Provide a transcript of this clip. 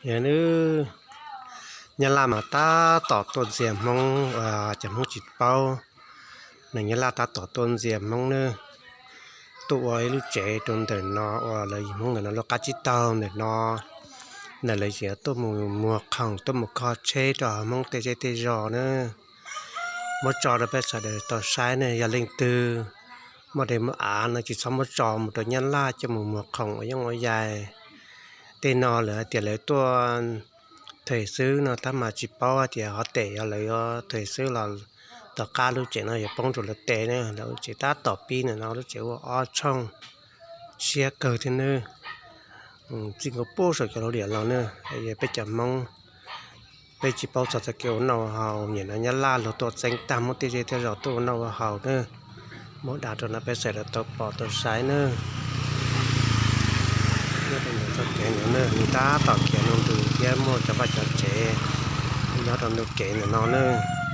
Yog nws, Nyab Laj mas tab tom tuaj ntxias Hmoob uas cov Hmoob tsis paub. Neeg Nyab Laj tab tom tuaj ntxias Hmoob nawb, tuaj ua ib lub tsev rau ntawm no uas lawv Hmoob ntawm no lub qab tsib taug ntawm no. Ntawm lawv tsev tuaj mus muag khoom, tuaj mus kho tsheb rau Hmoob tej zej tej zos nawb. Muab tso rau peb sawv daws tau saib ne, yog leej twg muaj dej muaj av no tsis txhob muab tso mus rau Nyab Laj coj mus muag khoom ua yooj ua yaig. Tej no lawv hais tias lawv tuaj them xwb no, tab mas tsis paub hais tias hov tes yog lawv yuav them xwb los tom qab lub tsev no yuav poob rau lawv tes ne. Lawv lub tsev tab tom pib ntawm no, lub tsev ua ob tshooj, siab kawg thiab nawb. Txij nkaus puag saum cov lub diam los nawb, peb cov Hmoob peb tsis paub txog txoj kev ua noj ua haus, nim no Nyab Laj luag tuaj txeeb tag Hmoob tej zej tej zos tuaj ua noj ua haus nawb. Muab da rau no peb sawv daws tau pom tau saib nawb. Nyob rau ntawm txoj kev no nawb, nws tab tom khiav ntu ntws thiab muaj cov vaj cov tsev nyob rau ntu kev ntawm no nawb.